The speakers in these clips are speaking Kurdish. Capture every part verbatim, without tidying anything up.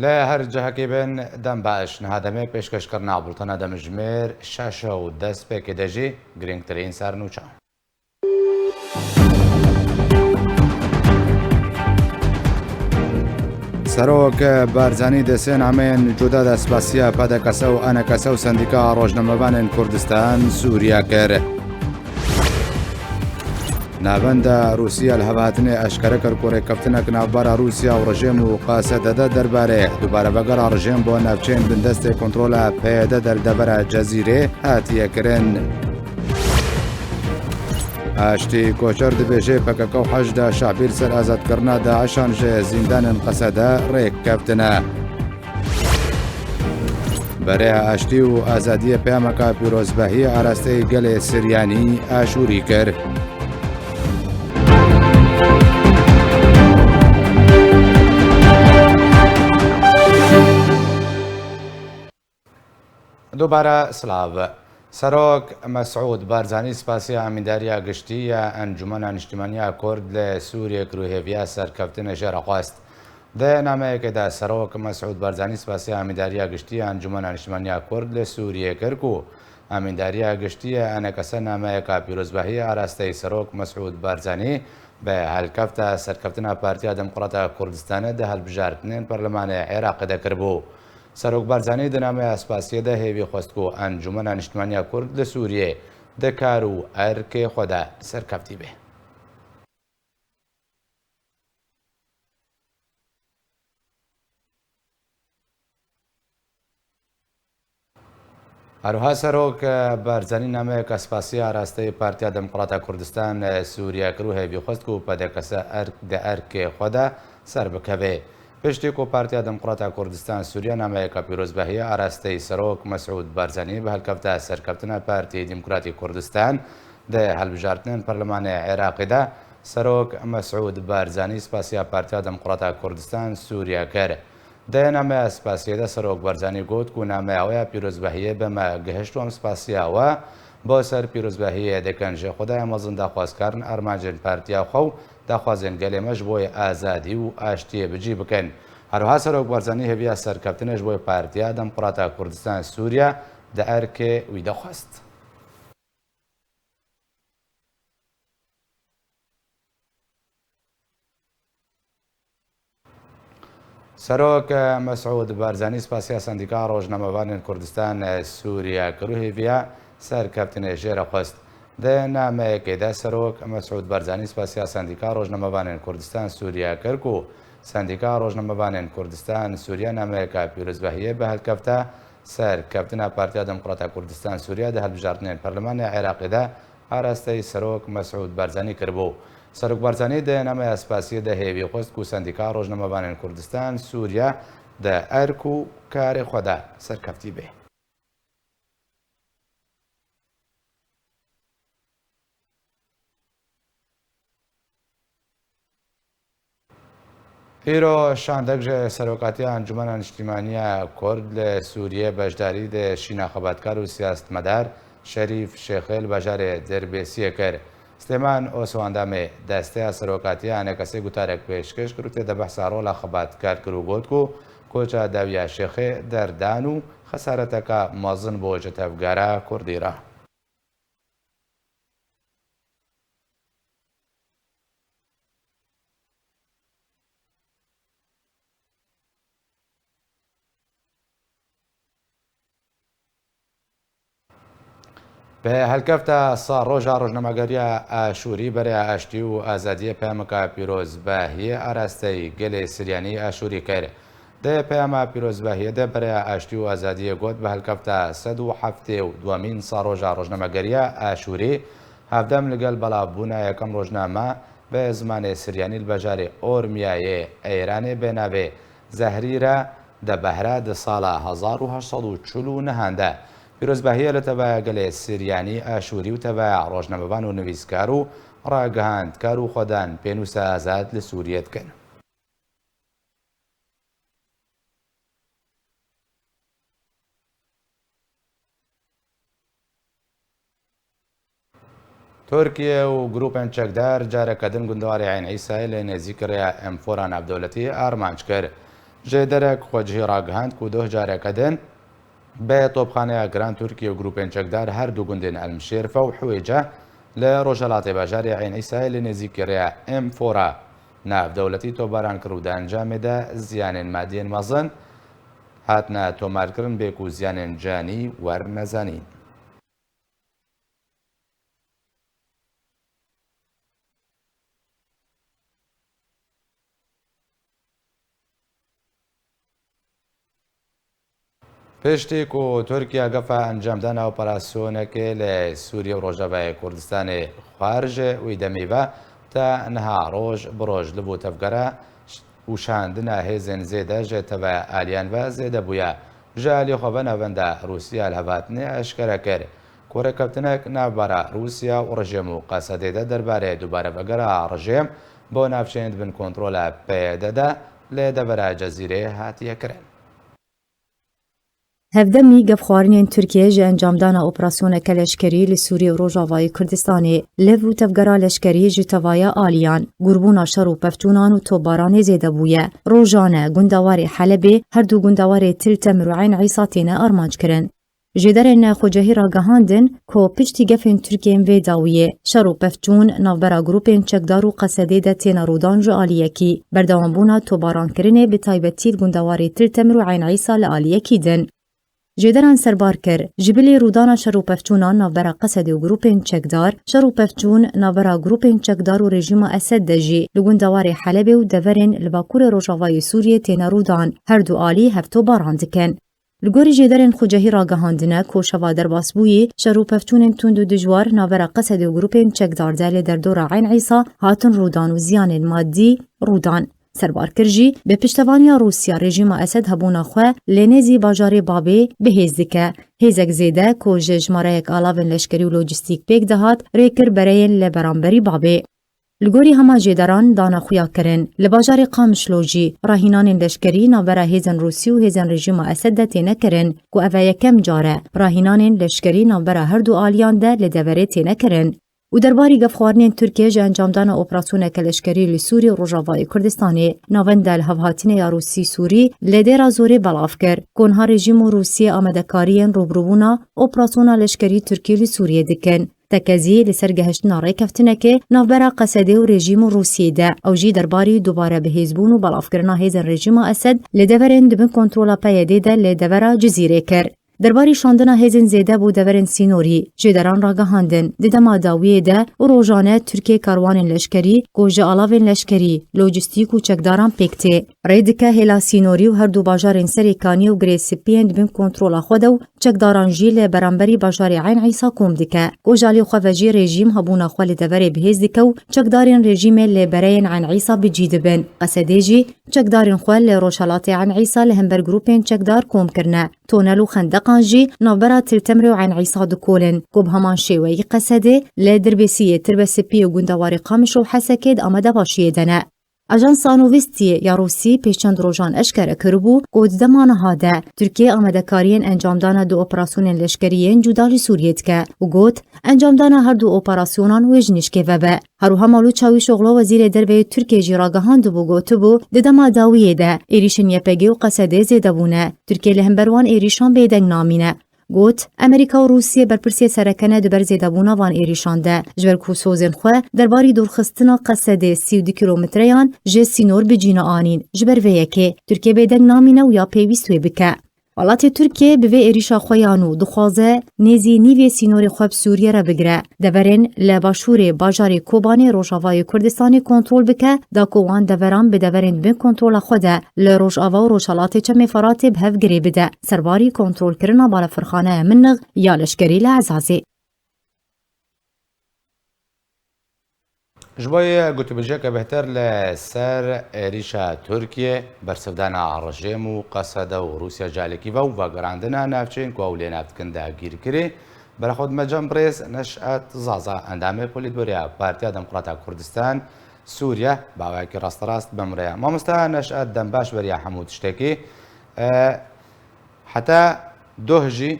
Li her cihekî bin, dem baş. Niha demê pêşkêşkirina bultena demjimêr şeş û destpêkê de jî girîngtirîn sernûçe. Serok Barzanî di sê nameyên cuda de spasiya P D K S û E N K S û Sendîka Rojnamevanên Kurdistan Sûriye kir. Navenda Rûsya li hevahatinê eşkere kir ku rêkeftinek navbera Rûsya û rejîm û Q S D de derbarê dubarevegera rejîm bo navçeyên bindestê kontrola P Y D de li devera Cezîrê hatiye kirin. Aştî Koçer dibêje P K K û Heşda Şebî li ser azadkirina DAIŞan ji zîndanên Q S D rêk keftine. Berê Aştî û Azadiyê peyameka pîrozbehiyê arasteyî gelê Siryanî Aşûrî kir. Dubare silav. Serok Mesûd Barzanî spasiya Amîndariya Giştî ya Encûmena Niştimaniya Kurd li Sûriyê kir û hêviya serkeftinê jê re xwest. Di nameyekê de Serok Mesûd Barzanî spasiya Amîndariya Giştî ya Encûmena Niştimaniya Kurd li Sûriyê kir ku Amîndariya Giştî ya E N K S nameyeka pîrozbahiyê arasteyî Serok Mesûd Barzanî bi helkefta serkeftina Partiya Demokrata Kurdistanê di hilbijartinên Perlemanê Iraqê de kiribû. Serok Barzanî di nameya spasiyê de hêvî xwest ku Encûmena Niştimaniya Kurd li Sûriyê di kar û erkê xwe de serkeftî be. Herwiha Serok Barzanî nameyeke spasiya rasteyî Partiya Demokrata Kurdistan Sûriye kir û hêvî xwest ku P D K S erk, di erkê xwe de ser bikeve. Piştî ku Partiya Demokrata Kurdistan Sûriye nameyeke pîrozbahiyê arasteyî Serok Mesûd Barzanî bi helkefta serkeftina Partiyê Demokratîk Kurdistan di hilbijartinên Perlemanê Iraqê de, Serok Mesûd Barzanî spasiya Partiya Demokrata Kurdistan Sûriye kir. Di nameya spasiyê de Serok Barzanî got ku nameya wê ya pîrozbahiyê bi me gihişt û em spasiya we bo ser pîrozbahiyê dikin. Ji Xwedayê mezin daxwazkar in armancên partiya xwe û daxwazên gelê me ji bo yê azadî û aştiyê bi cî bikin. Herwiha Serok Barzanî hêviya serkeftinê ji bo yê Partiya Demokrata Kurdistan Sûriye di erkê wî de xwest. Serok Mesûd Barzanî spasiya Sendîka Rojnamevanên Kurdistan Sûriye kir û hêviya serkeftinê jê re xwest. Di nameyekê de Serok Mesûd Barzanî spasiya Sendîka Rojnamevanên Kurdistan Sûriye kir ku Sendîka Rojnamevanên Kurdistan Sûriye nameyeka pîrozbahiyê bi helkefta serkeftina Partiya Demokrata Kurdistan Sûriye di hilbijartinên Perlemanê Iraqê de arasteyî Serok Mesûd Barzanî kiribû. Serok Barzanî di nameya spasiyê de hêvî xwest ku Sendîka Rojnamevanên Kurdistan Sûriye di erk û karê xwe de serkeftî bê. Îro şandek ji Serokatiya Encûmena Niştîmaniya Kurd li Sûriyê beşdarî di şîna xebatkar û siyasetmedar Şerîf Şêxê li bajarê Dirbêsiyê kir. Silêman Oswandamê, desteya Serokatiya E N K S'ê gutarek pêşkêş kir û tê de behsa rola xebatkar kir û got ku koça dawiya Şêxê derdan û xesareteke mezin bû ji tevgera Kurdî re. Bi helkefta sal roja rojnamegeriya Aşûrî, Bereya Aştî û Azadiyê peyameka pîrozbahiyê arasteyî gelê Siryanî Aşûrî kir. Di peyama pîrozbahiyê de Bereya Aştî û Azadiyê got, bi helkefta sed û heftê û duemîn sal roja rojnamegeriya Aşûrî, hevdem li gel belavbûna yekem rojname bi zimanê Siryanî li bajarê Ormiyayê Eyranê bê navê Zehrîre di behra di sala hezar û heşt sed û çil û nehan de pîrozbahiyê li teveya gelê Siryanî Aşûrî û teveya rojnamevan û nivîskar û ragihandkar û xwedan pênûsa azad li Sûriyê dikin. Tirkiye û grûpên çekdar careke din gundewarê Eyn Îsayê lê nêzîkî rêya Enfora Navdewletî armanc kir. Ji derek xwecihî ragihand ku doh careke din bi topxaneya giran Tirkiye û grûpên çekdar her du gundên El Mişêrfe û Hiwêce li rojhelatê bajarê Eyn Îsayê li nêzîkî rêya M four a navdewletî topbaran kir û di encamê de ziyanên madiyên mezin hatine tomarkirin, bê ku ziyanên canî werne zanîn. Piştî ku Tirkiye gefa encamdana operasyonekê li Sûriye û Rojavayê Kurdistanê xwar, ji wî demê ve ta niha roj bi roj li bo tevgera û şandina hêzên zêde ji teva aliyan ve zêde bûye. Ji alî xwe ve navenda Rûsya li hevatinê eşkere kir ku rêkeftinek navbera Rûsya û rejîm û Qesedê de derbarê dubare vegera rejîm bo navçeyên di bin kontrola P Y D de li devera Cezîrê hatiye kirin. Hevdemî gefxwarinên Tirkiye ji encamdana operasyoneke leşkerî li Sûriyê û Rojavayê Kurdistanê, li bo tevgera leşkerî ji tevaya aliyan, gurbûna şer û pevçûnan û topbaranê zêde bûye. Rojane gundewarê Helebê, her du gundewarê Til Temir û Eyn Îsa têne armanc kirin. Jêderên xwecihî ragihandin ku piştî gefên Tirkiyê yên vê dawiyê, şer û pevçûn navbera grûpên çekdar û Qesedê de têne rûdan ji aliyekî. Berdewambûna tobarankirinê bi taybetî li gundewarê Til Temir û Eyn Îsa li aliyekî din. Jêderan serbar kir, ji bilî rûdana şer û pevçûnan navbera Qesedê û grûpên çekdar, şer û pevçûn navbera grûpên çekdar û rejîma Esed de jî li gundewarê Helebê û deverên li bakurê rojavayê Sûriyê têne rûdan. Her du alî hev tobaran dikin. Li gorî jêderên xwecihî ragihandine ku şeva derbasbûyî şer û pevçûnên tund û dijwar navbera Qesedê û grûpên çekdar de li derdora Eyn Îsa hatin rûdan û ziyanên madî rûdan. Serbar kir jî, bi piştevaniya Rûsya rejîma Esed hebûna xwe li nêzî bajarê Babê bi hêz dike. Hêzek zêde ku ji jimareyek alavên leşkerî û lojîstîk pêk dihat, rê kir bereyên li beramberî Babê. Li gorî hema jêderan dana xuya kirin, li bajarê Qamişlo jî rahînanên leşkerî navbera hêzên Rûsî û hêzên rejîma Esed de têne kirin, ku ev e yekem car e rahînanên leşkerî navbera her du aliyan de li deverê têne kirin. Û derbarî gefxwarinên Tirkiye ji encamdana operasyoneke leşkerî li Sûrî û Rojavayê Kurdistanê, navenda li hevhatinê ya Rûsî-Sûrî li Dêra Zorê belav kir, ku niha rejîm û Rûsiyê amadekariyên rûbirûbûna operasyona leşkerî Tirkî li Sûriyê dikin. Tekezî li ser gehiştina rêkeftinekê navbera Qesedê û rejîm û Rûsiyê de, ew jî derbarî dubare bihêzbûn û belavkirina hêzên rejîma Esed li deverên di bin kontrola P Y D de li devera Cizîrê kir. Derbarî şandina hêzên zêde bo deverên sînorî, jêderan ragihandin, di dema dawiyê de û rojane Tirkiye karwanên leşkerî, ku ji alavên leşkerî, lojîstîk û çekdaran pêk tê, rê dike hêla sînorî û her du bajarên Serê Kaniyê û Girê Spî yên di bin kontrola xwe de û çekdaran jî li beramberî bajarê Eyn Îsa kom dike. Ku ji alî xwe ve jî rejîm hebûna xwe li deverê bi hêz dike û çekdarên rejîmê li bereyên Eyn Îsa bi cî dibin. Qesedê jî çekdarên xwe li rojhelatê Eyn Îsa li hember grûpên çekdar kom kirine. Tonel û xendeqan jî navbera Til Temrê û Eyn Îsa dikolin, ku bi heman şêweyî Qesedê li Dirbêsiyê, Tirbesipiyê û gundewarê Qamişlo û Hesekê di amadebaşiyê de ne. Ajansa Novîstiyê ya Rûsî pêş çend rojan eşkere kiribû ku di dema niha de Tirkiye amadekariyên encamdana du operasyonên leşkerî yên cuda li Sûriyê dike û got, encamdana her du operasyonan wê ji nişkê ve be. Her wiha Mevlût Çawîşoxlu, wezîrê derve yê Tirkiyê jî ragihandibû, gotibû, di dema dawiyê de êrîşên Y P G û Qesedê zêde bûne. Tirkiye li hember wan êrîşan bêdeng namîne. Got, Amerîka û Rûsiyê berpirsiyê sereke ne di ber zêdebûna van êrîşan de, ji ber ku sozên xwe derbarî dûrxistina Qesedê sî û du kîlometreyan ji sînor bi cî neanîn. Ji ber vê yekê Tirkiye bêdeng namîne û ya pêwîst wê bike. Welatê Tirkiye bi vê êrîşa xwe ya nû dixwaze nêzî nîvê sînorê xwe bi Sûriye re bigire. Deverên li başûrê bajarê Kobanê Rojavayê Kurdistanê kontrol bike, da ku wan deveran bi deverên bin kontrola xwe de li Rojava û Rojhelatê Çemê Feratê bi hev girê bide. Serbarî kontrolkirina balafirxaneya Minix ya leşkerî li Ezazê. Ji bo yê gotûbêjeke bêhtir li ser êrîşa Tirkiyê, bersivdana rejîm û Qesede û Rûsya ji alekî ve û vegerandina navçeyên ku ew lê nav dikin dagîrkirî, berexwe dime cem birêz Neşet Zaza, endamê Polîtbûroya Partiya Demokrata Kurdistan Sûriye, bi awayekî rasterast bi min re ye. Mamoste Neşet, dem baş beriya hemû tiştekî. E, heta doh jî,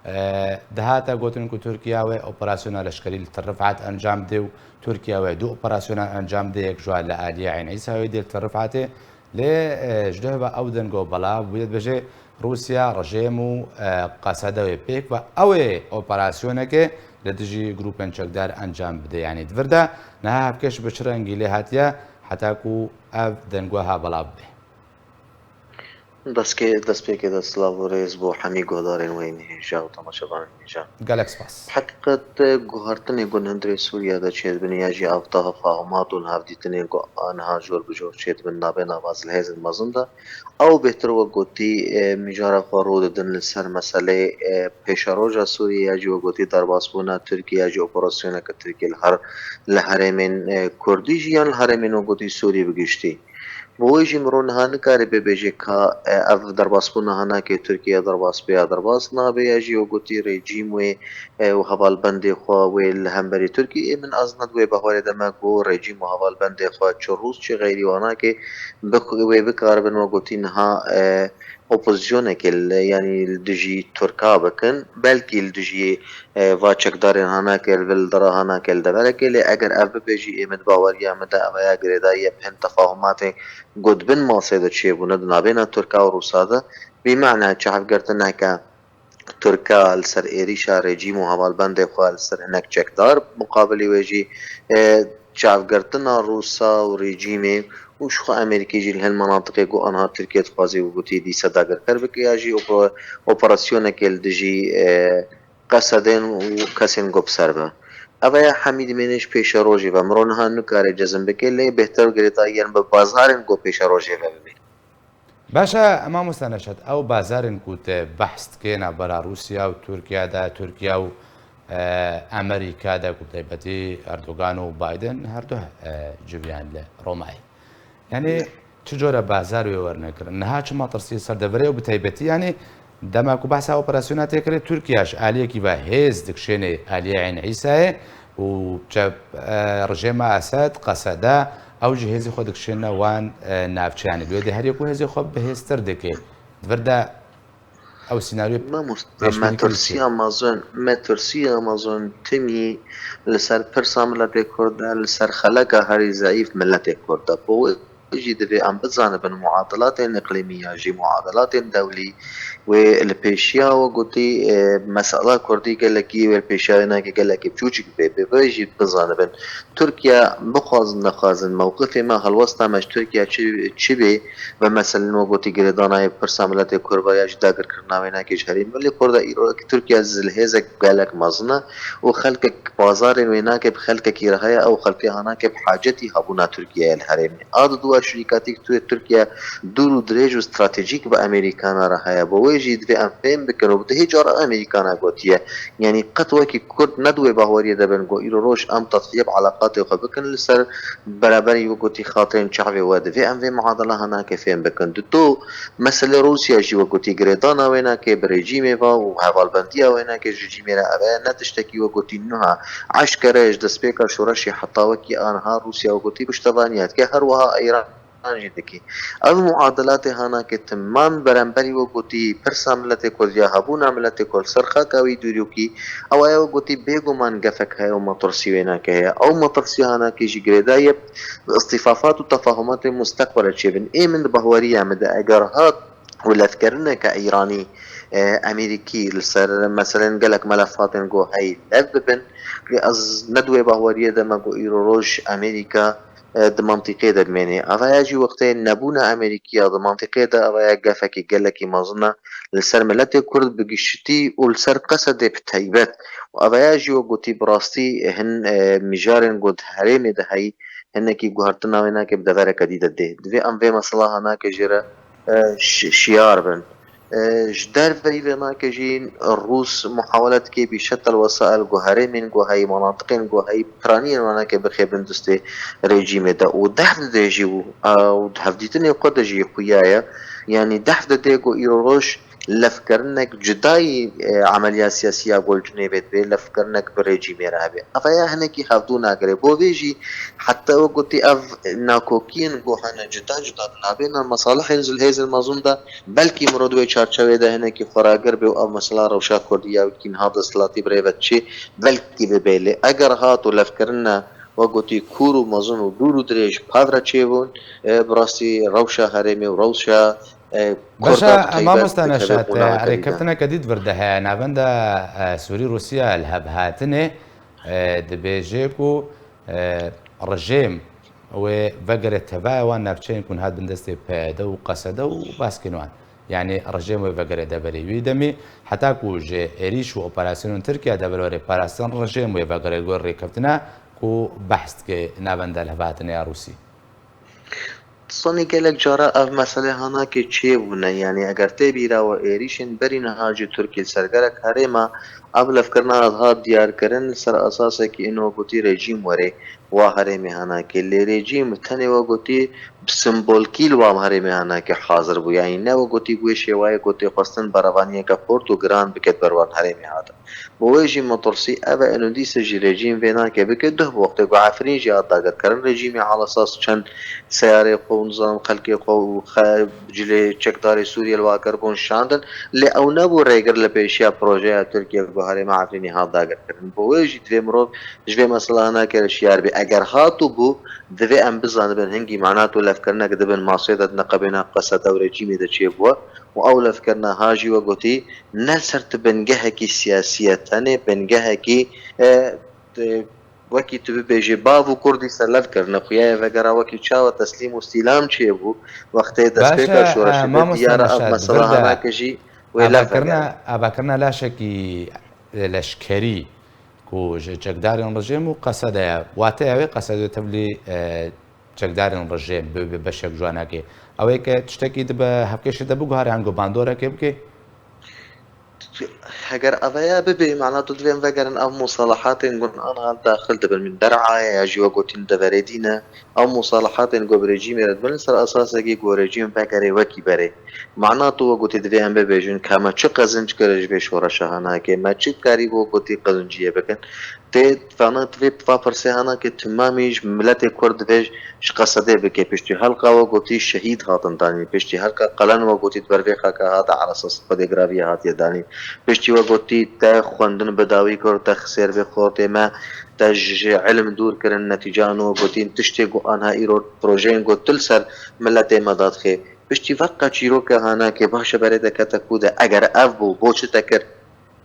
e, dihate gotin ku Tirkiye wê operasyona leşkerî li Tel Rifat encam dê û Tirkiye wê du operasyona encam dê, yek ji wan li aliyê Eyn Îsayê dê li Tel Rifatê, Lê e, ji duh ve ew dengo belav bûye, dibêje Rûsya, rejêm û e, Qesede wê pêk ve ew ê operasyonekê li dijî grûpên çekdar encam bide. Yanî di vir de niha hevkeş bi çi rengî lê hatiye heta ku ev dengweha belav bibe? Destke-, destpêkê de silav û rêz bo hemî guhdarên wê nihêja û temaşevanên nihêja. Gelek spas. Heqîqet, guhartinê ku li hundirê Sûriye de çêdibin ya jî ev tefahumat û hevdîtinên ku aniha jor bi jor çêdibin navbêna va zilhêzên mezin de, ew bêhtir wek gotî, e, mijara xwe rû didin li ser meseleyê, e, pêşeroja Sûriye ya jî wek gotî derbasbûna Tirkiye ya jî operasyoneke Tirkiye li her, li herêmên, e, Kurdî jî yan li herêmên wek gotî Sûrî bi giştî. Bi wê jî mirov niha nikare bibêje ka, e, ev derbasbûna hanakê Tirkiye derbas bê ya derbas nabe ya jî wek gotî rejîm wê, e, û hevalbendê xwe wê li hemberî Tirkiyê. Ê min ez ne di wê bawerê de me ku rejîm û hevalbendê xwe çi Rûs çi xeyrî wanakê bi-, wê bikaribin wek gotî niha, e, opozisyonekê li, yanî li dijî Tirka bikin, belkî li dijî e, va çekdarên hanakê li vir li dera hanakê li deverekê, lê eger ev bibe jî ê min di baweriya min de ev ya girêdayî ye bi hin tefahumatê ku di bin masê de çêbûne di navbêna Tirka û Rûsa de, bîmana çavgirtineke Tirka li ser êrîşa rejîm û hevalbendê xwe li ser hinek çekdar, muqabilî wê jî, e, çavgirtina Rûsa û rejîmê û ji xwe Amerîkê jî li hin menatiqê ku aniha Tirkiye dixwaze û gotî dîsa dagirker bike ya jî ope-, operasyonekê li dijî, e, Qesedên û kesên ku bi ser be. Ev ya hemî dimêne ji pêşerojê ve. Mirov niha nikare cezm bike, lê bêhtir girêdayî yên bi bazarên ku pêşerojê ve bibîne. Baş e, mamoste Neşet, ew bazarên ku te behs dike navbera Rûsya û Tirkiye de, Tirkiye û, e, Amerîka de, ku bi taybetî Erdogan û Biden her du, e, civiyan li Romayê. Yanî çi cure bazar wê werine kirin? Niha çi metirsiyê ser deverê û bi taybetî, yanî dema ku behsa operasyona tê kirê, Tirkiye ji aliyekî ve hêz dikişênê aliyê Eyn Îsayê û çe-, e, rejêma Esed, Qesede, ew jî hêzê xwe dikişêne wan, e, navçeyanê. Lê wê dê her yek ku hêzê xwe bihêztir dike. Di vir de ew senaryo Mamoste, pêşbînî kirî çi ye? Metirsiya mezin, metirsiya mezin timî li ser pirsa miletê Kurd e, li ser xeleka herî zeîf miletê Kurd e. Bo wê jî divê em bizanibin muadilatên iqlîmî ya jî muadilatên dewlî wê li pêşiya we gotî, e, mesela Kurdî gelekî wê li pêşiya wê nake gelekî biçûçik bê. Bi vê jî bizanibin Tirkiye bixwazin nexwazin mewqifê me, helwesta me ji Tirkiye çi, çi bê, ve meselên we gotî girêdana yê pirsa miletê Kurd ve ya jî dagirkirina wê nake ji herêmê Kurd e. Îro Tirkiye zilhêzek gelek mezin e û xelkek bazarên wê nake bi xelkekî re heye, ew xelkê hanake bi hacetî hebûna Tirkiyeyê li herêmê. A di dua şirîkatî tu Tirkiye dûr û dirêj û stratejîk bi Amerîkana re heye. Bo wê jî divê em fêm bikin û bi dihê cara Amerîkana gotiye. Yanî qet wekî Kurd ne di wê baweriyê de bin ku îro roj em tedhiyê bi eleqatê xwe bikin li ser beraberî wek gotî xatirên çavê we. Divê em vê muadela hanake fêm bikin. Di do meselê Rûsya jî wek gotî girêdana wê nake bi rejîmê ve û hevalbendiya wê nake ji rejîmê re ev e ne tiştekî wek gotî nuha eşkere ji destpêka şoreşê heta wekî aniha Rûsya wek gotî piştevaniya dike. Her wiha Îran jî dikî. Ev muadilatê hanake timan beramberî wek gotî pirsa miletê Kurd ya hebûna miletê Kurd ser xaka wî dûrîkî, ew aya wek gotî bêguman gefek heye û metirsî wê nake heye. Ew metirsî hanake jî girêdayî bi îstîfafat û tefahumatê musteqbele çêbin. Ê min di bahweriya min de eger hat û levkirineke Îranî, e, Amerîkî li ser meselên gelek melefatên ku heyî lev bibin, lê ez ne di wê bahweriyê de me ku îro roj Amerîka e, di mantîqê de bimêne. Ava ya jî wextê nebûna Amerîkiya di mantîqê de, ava ya gefekî gelekî mezin e li ser miletê Kurd bi giştî û li ser Qesedê bi taybet. Û ava ya jî wek gotî bi rastî hin, e, mijarên ku di herêmê de heyî hinekî guhertina wê nake bi devereke dî de dê. Divê em vê mesela hanake jê re e, şi-, şiyar bin. E, ji derveyî vê nake jî Rûs muhawele dike bi şetel wesail ku herêmên ku heyî, manatiqên ku heyî, piraniyên wê nake bixebin destê rejîmê de û dehf dide jî û, e, û di hevdîtinê xwe de jî xuya ye. Yanî dehf dide ku îro roj levkirinek cudayî, e, emeliya siyasî ya Gol Cuneyvê dibe, levkirinek bi rejîmê re hebe. Ev ya hinekî hevdû nagire. Bo vê jî heta wek gotî ev nakokiyên ku hene cuda cuda di navbêna mesalihên zilhêzên mezin de, belkî mirov di wê çarçevê de hinekî xweragir bê û ev mesela rewşa Kurdî ya wekî niha desthilatî bi rê ve diçê, belkî bibe. Lê eger hat û levkirine we gotî kûr û mezin û dûr û dirêj pav re çêbûn. E, bi rastî rewşa herêmê û rewşa, e, Kurda Beşe, bi taybet mamoste bi Neşat, tevê qûna e, rêkevî de. Rêkeftineke dî di vir de heye. Navenda, e, Sûrî Rûsya li hevhatinê, e, dibêje ku, e, rejîm wê vegere tevaya wan navçeyên ku niha di bin destê P Y D û Qesede û baskên wan. Yanî rejîm wê vegere deverê wî demî, heta ku ji êrîş û operasyonên Tirkiye deverê were parastin, rejîm wê vegere gor rêkeftina ku behs dike navenda lihevhatinê ya Rûsî. Sonî gelek cara ev mesele hanakê çêbûne, yanî eger tê bîra we êrîşên berî niha ji Tirkiyê li ser gelek herêma ev levkirina hat diyarkirin li ser esasekî ino gotî rejîm were wa herêmê hanakê. Lê rejîm tenê we gotî bi simbolkî li wa herêmê hanakê hazir bû. Yanî ne we gotî bi wê şêwayê gotî xwestin berevaniyeke xurt û giran biket ber wan herêmê hate. Bo wê jî metirsî ev e, eno dîsa jî rejîm vê nake bike duh bi wextê ku Efrîn jî hat dagirkirin, rejîmê ala esas çend seyarê xwe û nizam xelkê xwe û xe-, cilê çekdarê Sûriyê li wa kir bûn şandin. Lê ew nebû rêgir li pêşiya projeya Tirkiye ku herêma Efrînê hat dagirkirin. Bo wê jî divê mirov ji vê mesela nake şiyar bê. Eger hat û bû, divê em bizanibin hingî manato levkirinek dibin masê de di neqebêna Qesede û rejîmê de çêbûye û ew levkirina ha jî we gotî ne li ser tu bingehekî siyasî ye, tenê bingehekî, e, e, wekî tu bibêjî bav û kurdî ser lev kirine. Xuya ye vegera wekî çawa teslîm û stîlam çêbû wextê destpêka Baş e, şoreşê e, de mamoste diyar e ev Neşat, mesela vir de hanake jî wê lev avakirina, vegere. Avakirina laşekî, e, leşkerî ku ji çekdarên rejîm û Qesede ye. Wateya wê Qesede tevlî, e, çekdarên rejîm bê, bê beşek ji wan nake. Ew ê ke tiştekî dibe hevkêşê de biguhare, ango bandoreke bike? Heger ev heye bibe, mana tu divê em vegerin ev musalahatên ku niha daxil dibin min der'a ye ya jî we gotin deverê dî ne. Ev musalahatên ku bi rejîmê re dibin li ser esasekî ku rejîm vegerê wekî berê. Mana tu we gotî divê em bibêjin ka me çi qezinc kir ji vê şoreşa hanakê, me çi karî bo gotî qezinciyê bikin. Tê vana divê va pirsê hanakê timamî ji miletê Kurd divê ji Qesedê bike. Piştî helqa we gotî şehîd hatin danîn. Piştî helqa qelen we gotî di ber vê xaka hate ala esas xwedê giraviyê hatiye danîn. Piştî we gotî te xwendin bi dawî kir, te xisêr vê xortê me, te ji ilm dûr kirin, netîcan we gotîn tiştê ku anha îro projeyên ku tu li ser miletê me dadixê. Piştî veqa çîroka hanakê baş e berê de kete ku de eger ev bû, bo çi te kir?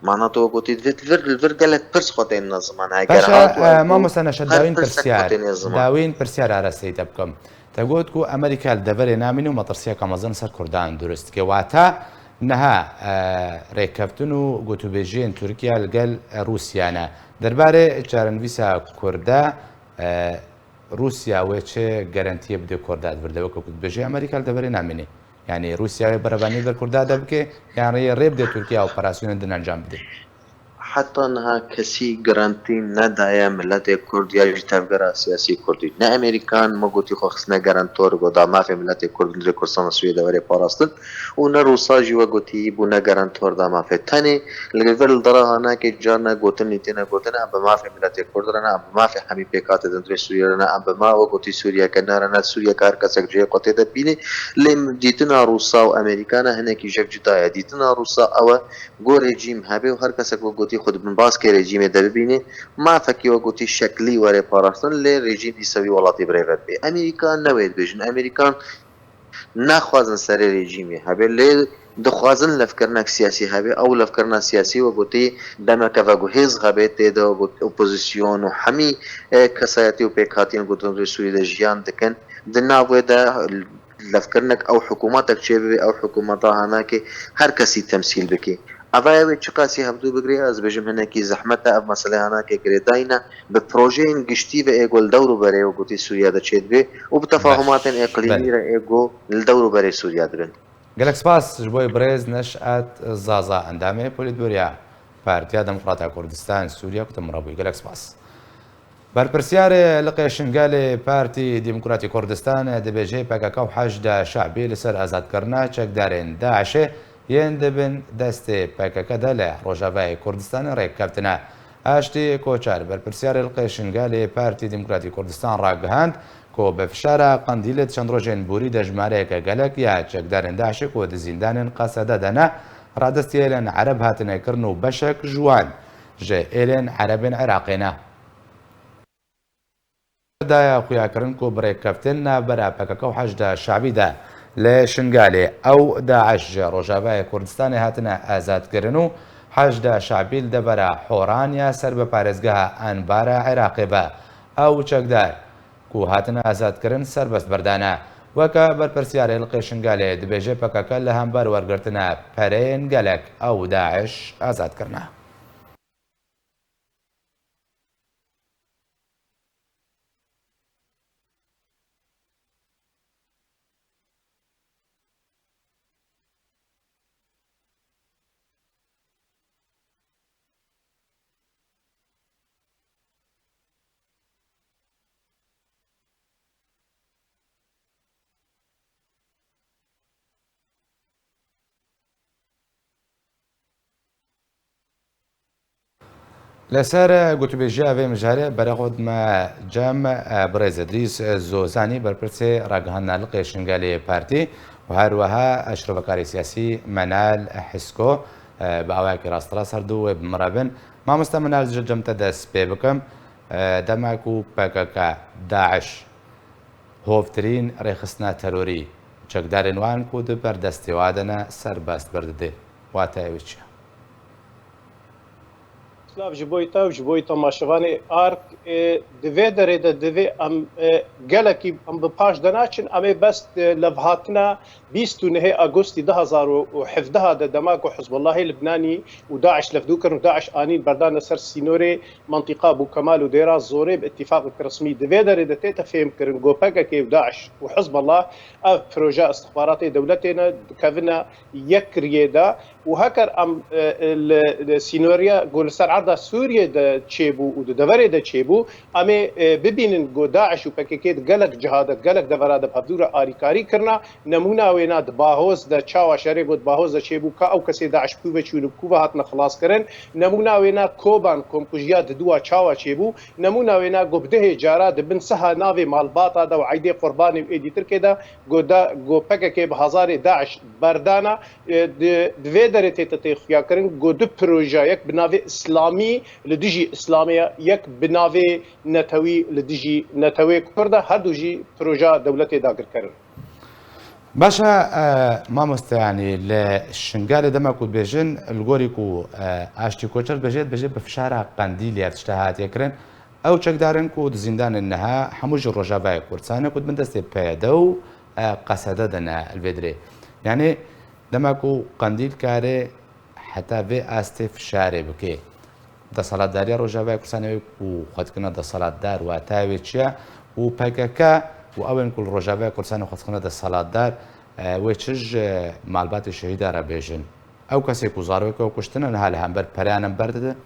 Mana tu gotî, divê tu vir, li vir gelek pirs xwe têne ziman. Eger Paşa, hat û e, ev bû, mamoste Neşe, her dawîn pirsek xwe pirsyar, têne ziman. Dawîn pirsyar arasteyî te bikim. Te got ku Amerîka li deverê namîne û metirsiyeke mezin ser Kurdan dirust dike. Wata niha, e, rêkeftin û gotûbêjiyên Tirkiye li gel Rûsya ne. Derbarê çarenivîsa Kurda, e, Rûsya wê çi garantiyê bide Kurda di vir de, weke ku dibêje Amerîka li deverê namîne? Yanî Rûsya wê berevanî li vir Kurda de bike, yan rê, rê bide Tirkiye operasyonên din encam bide? Heta niha kesî garantî nedaye miletê Kurd ya jî tevgera siyasî Kurdî. Ne Amerîkan me gotî xwe xistine garantor, got da mafê miletê Kurd li Kurdistana Sûriyê de were parastin û ne Rûsa jî we gotî bûne garantor da mafê. Tenê li vir li dera hanakê carna gotin lê têne gotin, em bi mafê miletê Kurd re ne, em bi mafê hemî pêkhatê din divê Sûriye re ne, em bi ma we gotî Sûriyeke ne re ne, Sûriyeke her kesek cihê xwe tê de bînê. Lê dîtina Rûsa û Amerîka ne hinekî jek cuda ye. Dîtina Rûsa ew e, go rejîm hebe û her kesek we gotî xwe di bin baskê rejîmê de bibînê, mafekî we gotî şeklî were parastin, lê rejîm dîsa wî welatî birêve bibe. Amerîka ne wê dibêjin. Amerîkan naxwazin serê rejîmê hebe, lê dixwazin levkirinek siyasî hebe. Ew levkirina siyasî we gotî demeke veguhêz hebe, tê de we got opozîsyon û hemî, e, kesayetî û pêkhatiyên ku di Sûriyê de jiyan dikin, di nav wê de levkirinek ew hikûmetek çêbibe, ew hikûmeta hanakê her kesî temsîl bike. Eva ew ê çiqasî hevdû bigire, ez dibêjim hinekî zehmet e, ev meselê hanakê girêdayî ne. Bi projeyên giştî ve ê ku li dewr û berê we gotî Sûriye de çêdibe û bi tefahumatên Baş. îqlîmî Belê. re ê ku li dewr û berê Sûriye dibin. Gelek spas ji bo birêz Neşat Zaza, endamê Polîtbûroya Partiya Demokrata Kurdistan Sûriye ku te min re bûyî. Gelek spas. Berpirsyarê Liqê Şingalê Partî Demokratî Kurdistan dibêje P K K û Heşda Şe'bî li ser azadkirina çekdarên DAIŞê yên di bin destê P K K de li Rojavayê Kurdistanê rêk kevtine. Aştî Koçar, berpirsyarê Liqê Şingalê Partî Demokratî Kurdistan ragihand ku bi fişara Qendîlê di çend rojên borî de jimareyeke gelek ya çekdarên DAIŞê ku di zîndanên Qesede de ne, radestî êlên Ereb hatine kirin û beşek ji wan ji êlên Erebên Iraqê ne. Daye xuyakirin ku bi rêkeftin navbera P K K û Heşda Şabî de li Şingalê ew DAIŞ ji Rojavayê Kurdistanê hatine azadkirin û Heşda Şabî li devera Horan ya ser bi parêzgeha Enbara Iraqê ve ew çekdar ku hatine azadkirin serbest berdane. Weke berpirsiyarê li Şingalê dibêje P K K li hember wergirtina pereyên gelek ew DAIŞ azad kirine. Li ser gotûbêjiya vê mijarê berê xwe dime cem, e, birêz Idrîs Zozanî, berpirsê ragihandina li Qêşingelê Partî û her wiha, e, şirovekarê siyasî Menal Hisko, e, bi awayekî rasterast her du wê bi min re bin. Mamoste Menal, ji cem te dest pê bikim. E, dema ku P K K, DAIŞ, hovtirîn rêxistina terorî, çekdarên wan ku di ber destê wa de ne serbest berdide. Wateyê wê çi ye? Silav ji bo te û ji bo temaşevanê Ark. E, di vê derê de divê em, e, gelekî em bi paş de naçin. Em ê bes, e, levhatina bîst û nehê Agostî du hazar û hevdeh de dema ku Hizbullahê Libnanî û DAIŞ levdû kirin û DAIŞ anîn berdane ser sînorê mentiqa Bûkemal û Dêra Zorê bi îtîfaqek resmî. Di vê derê de tête fêhmkirin ku P K K û DAIŞ û Hizbullah ev proje istixbaratê dewletê ne, dikevine yek riyê de û heker em, e, e, li, li sînoriya ku li ser erda Sûriyê de çêbû û di deverê de çêbû, em ê, e, bibînin ku DAIŞ û P K K di gelek ciha de, di gelek devera de bi hevdû re alîkarî kirine. Nemûna wêna di Bahoz de çawa şerê got Bahoz de çêbû, ka ew kesê DAIŞ bi ku ve çûn û bi ku ve hatine xilaskirin. Nemûna wêna Koban komkujiya di dû wa çawa çêbû. Nemûna wêna ku bi dehê cara di bin siha navê malbata de û eydê Qurbanê û êdî Tirkê de ku da, ku P K K bi hezarê DAIŞ berdana. E, di, di vê derê tête tê xuyakirin ku du proje, yek bi navê Îslamî li dijî Îslamê ye, yek bi navê netewî li dijî netewê Kurd e, her du jî proje dewletê dagirker in. Baş e, e, mamoste, yanî li Şingalê dema ku dibêjin, li gorî ku, e, Aştî Koçer dibêje, dibêje bi fişara Qendîlê ev tişta hatiye kirin. Ew çekdarin ku di zîndanên niha hemû ji Rojavayê Kurdistanê ku di bin destê P Y D û, e, Qesede de ne li vê dirê. Yanî dema ku Qendîl kare heta vê astê fişarê bike. Deselatdariya Rojavayê Kurdistanê wê ku xwe dikirine deselatdar, watayê wê çi ye? Û P K K û ew ên ku li Rojavayê Kurdistanê xwe dikirine deselatdar, e, wê çi ji malbatê şehîda re bêjin? Ew kesê ku zarokê wê kuştine niha li hember pereyan em berdidin?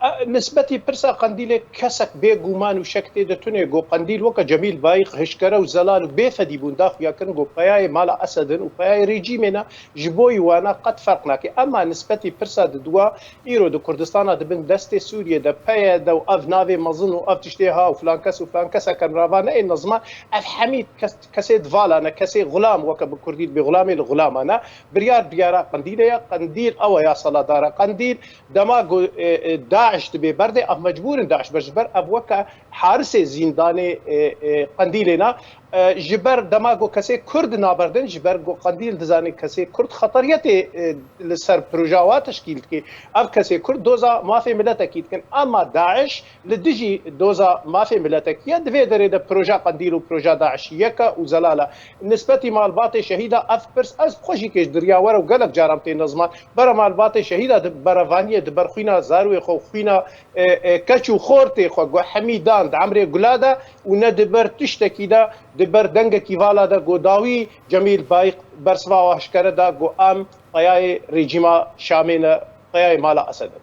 E, nisbetî pirsa Qendîlê kesek bê guman û şek tê de tune. Got Qendîl weke Cemîl Bayîq hişkere û zelal û bê fedî bûn, da xuya kirin got peyayê mala Esed in û peyayê rejîmê ne. Ji bo wana qet ferq nake. Ema nisbetî pirsa di dua, îro di Kurdistana di bin destê Sûriyê de P Y D û ev navê mezin û ev tiştê ha û filan kes û filan kes, heker mirava ne ê niziman, ev hemî kes, kesê di vala ne, kesê xulam, weke bi kurdî dibê xulamê, li xulama ne. Biryar biryara Qendîlê ye. Qendîl ew e, ya seladara Qendîl. Dema ku, e, e, DAIŞ dibê berdê, ev mecbûr in DAIŞ ber, ji ber ev weke harisê zîndanê, e, e, Qendîlê ne. E, ji ber dema ku kesê Kurd naberdin, ji ber ku Qendîl dizane kesê Kurd xeteriyetê, e, li ser proja wa teşkîl dike. Ev kesê Kurd doza mafê miletekî dikin. Ema DAIŞ li dijî doza mafê miletekî ye. Di vê derê de proja Qendîl û proja DAIŞ yek e û zelal e. Nisbetî malbatê şehîda ev pirs ez xwe jî kêş diriya were û gelek caran tê niziman. Bere malbatê şehîda di berevaniyê, di ber xwîna zarwê xwe, xwîna, e, e, keç û xortê xwe, ku hemî dan di emrê gula de û ne di ber tiştekî de, di ber dengekî vala de, ku dawî Cemîl Bayîq bersiva wa hişkere da, ku em peyayê rejîma Şamê ne, peyayê mala Esed in.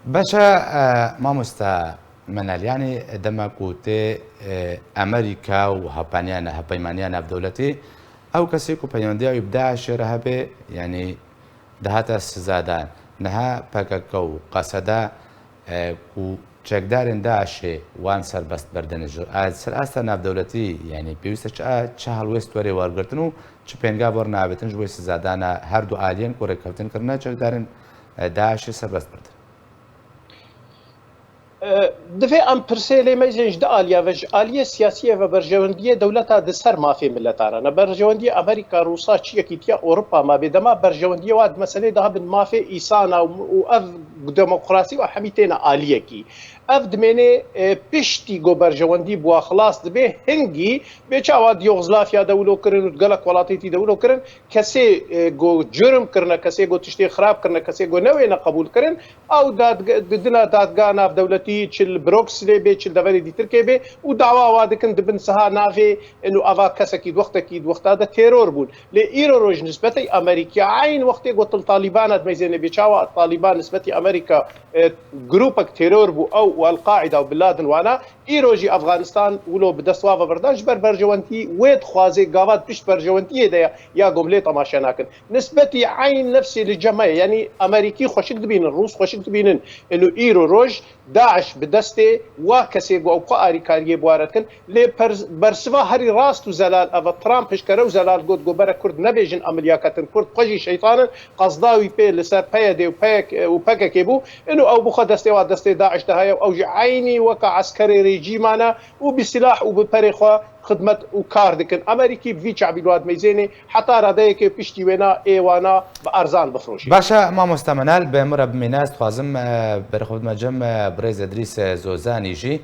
Baş e, e, mamoste Menel, yanî dema ku tê, e, Amerîka û hevpeymaniyana, hevpeymaniya navdewletî, ew kesê ku peywendiya wî bi DAIŞê re hebe, yanî dihate sizadan. Niha P K K û Qeseda, e, ku çekdarên DAIŞê wan serbest berdine ji, e, ser asta navdewletî, yanî pêwîst e çi, çi helwêst were wergirtin û çi pêngav werne avêtin ji bo sizadana her du aliyên ku rêkeftin kirine çekdarên, e, DAIŞê serbest birdin. Divê em pirsê lê meyzên ji di aliya ve, ji aliyê siyasiyê ve berjewendiyê dewleta di ser mafê mileta re ne. Berjewendiyê Amerîka, Rûsa, çi yekîtiya Ewropa ma bê dema berjewendiyê wa di meselê daha bin mafê îsana û, û ev demokrasî û hemî têne aliyekî. Ev dimênê, e, piştî go berjewendî bi wa xilas dibe, hingî bê çawa di Yugoslavya de wilo kirin û di gelek welatêtî de wilo kirin, kesê, e, go curm kirine, kesê go tiştê xirab kirine, kesê go newêne qebûl kirin, ew dadge-, didine dadga navdewletî, çi li Brokslê bê, çi li deverê dîtirkê bê û dawa wa dikin dibin siha navê ino ava kesekî di wextekî, di wexta de teror bûn. Lê îro roj nisbetê Amerîkî eyn wextê gotin Talîbana dimeyzêne bê çawa Talîban nisbetî Amerîka, e, grûpek teror bû ew û El-Qaîda û Bin Laden wana, îro jî Afganistan wilo bi dest wa ve berdan ji ber berjewentî wê dixwaze gava di pişt berjewentiyê de ya, ya gomlê temaşe nakin. Nisbetî eyn nefsê li cem me ye. Yanî Amerîkî xweşik dibînin, Rûs xweşik dibînin. Ino îro roj DAIŞ bi destê wa kesê ku ew xwe arîkariyê bi wa re dikin. Lê per-, bersiva herî rast û zelal ev e. Trump hişkere û zelal got, got bere Kurd nebêjin em li ya ketin. Kurd xwe jî şeytan in, qezda wî pê li ser P Y D û P Y K û P K K bû. Ino ew bi xwe destê wa destê DAIŞ de heye û ew jî eynî weke eskerê rejîma ne û bi silah û bi perê xwe xidmet û kar dikin. Amerîkî bi vî çavî li wa dimeyzênê heta radeyekê piştî wêna ê wana bi erzan bifroşê. Baş e, mamoste Menal, bi min re bimîne, ez dixwazim, e, berê xwe bidime cem, e, birêz Edrîs, e, Zozanî jî,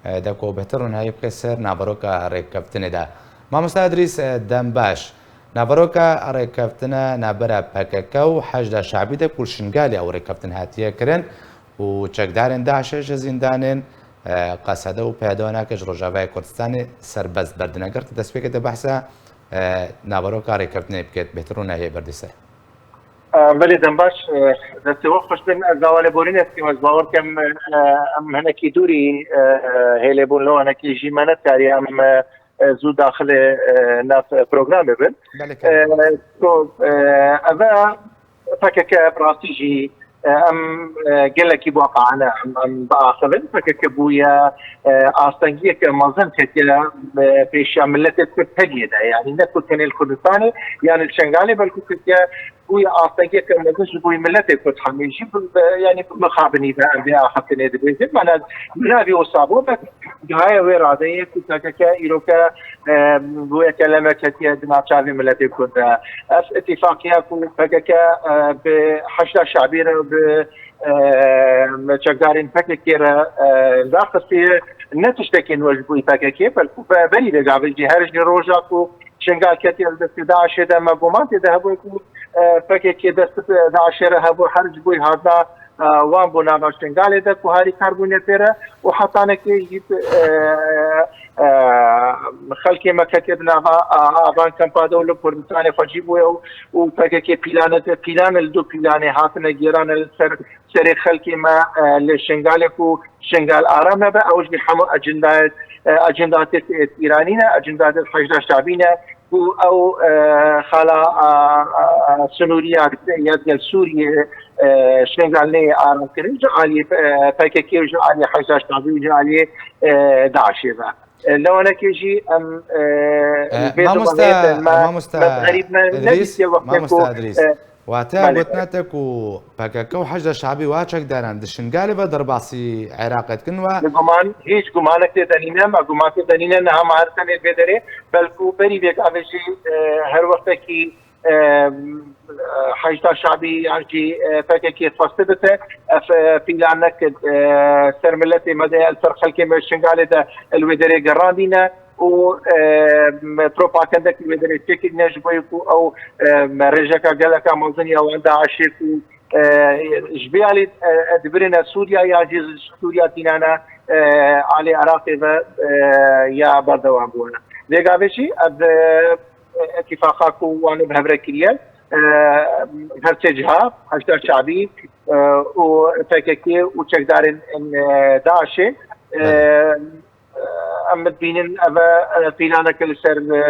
e, de ku bêhtir rûnahiyê bike ser naveroka rêkeftinê de. Mamoste Edrîs, e, dem baş. Naveroka rêkeftina navbera P K K û Heşda Şabî de ku li Şingalê ew rêkeftin hatiye kirin û çekdarên DAIŞê ji zîndanên, e, Qesede û P Y D nake ji Rojavayê Kurdistanê serbest berdine. Ger tu destpêkê te behsa, e, naveroka rêkeftinê biket, bêhtir rûnahiyê berdî ser. E, belê, dem baş, e, destê we xweş bin. Ez dawa lêborînê dikim, ez bawer dikim, e, em hinekî dûrî, e, e, hêlê bûn, lê hinekî jî me nekarî em, e, e, zû daxilê, e, nav programê bin. Belê, e, kar. Ku, e, ev e P K K bi rastî jî, e, em, e, gelekî bi weqaane em, em biaxivin. P K K bûye, e, astengiyeke mezin ketiye, e, pêşiya miletê Kurd hemiyê de. Yanî ne ku tenê li Kurdistanê, yanî li Şengalê belkû ketiye, bûye astengiyeke mezin ji bo miletê Kurd hemî jî bi, bi, yanî bi mixabinî ve em vê axaftinê dibêjin. Mana bi navî wisa bû, bes Gihaya wê radeyê ku P K K îroke, e, bûyeke leme ketiye di navçavê miletê Kurd de. Ev îtîfaqiya ku P K K, e, bi Heşda Şabî re, bi, e, çekdarên P K K re, e, daxistiye, ne tiştekî nû ji bo P K K, belkû be-, berî vê gavê jî her ji roja ku Şingal ketiye li destê DAIŞê de, me guman tê de hebû ku, e, P K K dest bi DAIŞê re hebû, her ji bo hatina, e, wan bo nava Şingalê de ku harîkar bûne pê re û hetanekê jî, e, e, xelkê me ketiye di nava, e, avan kempa de û li Kurdistanê xwecî bûye û, û P K K pîlane, pîlane li du pîlanê hatine gêrane li ser, serê xelkê me, e, li Şingalê ku Şingal aram nebe, ew jî hemû ecendayê, e, ecenda têt Îranî ne, ecenda têt Heşda Şabî ne, ku ew, e, xala, a, a, a, sinûriya ya gel Sûriyê, e, Şingal neyê aramkirin, ji aliyê, e, P K K û ji aliyê Heşda Şabî û ji aliyê, e, DAIŞê ve. E, lewanekê jî em, e, E, vê mamoste, zimanê me, mamoste me xerîb me, Edrîs, nedîtiye wextê mamoste ku, Edrîs. E, Wateya Belê. Gotina te ku P K K û Heşda Şabî wa çekdaran di Şingalê ve derbasî Iraqê dikin we? Bi guman, hîç gumanek tê de nîne, me guman tê de nîne, niha me her tenê vê derê, belkû berî vê gavê jî, e, her wextekî, e, Heşda Şabî yan jî, e, P K K xwesti bite, ev, e, pîlanek, e, ser miletê me de, ser xelkê me Şingalê de li wê derê gerandîne. û, e, propagandek li wê derê çêkirine ji bo ku ew, e, rêjeka geleka mezin ya wan DAIŞê ku, e, ji vê alî, e, e, dibirine Sûriya ya jî ji Sûriya tînane, e, alê Iraqê ve, e, ya berdewam bûne. Vê gavê jî ev, e, îtîfaqa ku wan bi hev re kiriye, e, her sê ciha, Heşda Şabî, e, û P K K û çekdarên, e, DAIŞê, e, Belê. Em dibînin ev e, e, pîlaneke li ser, e,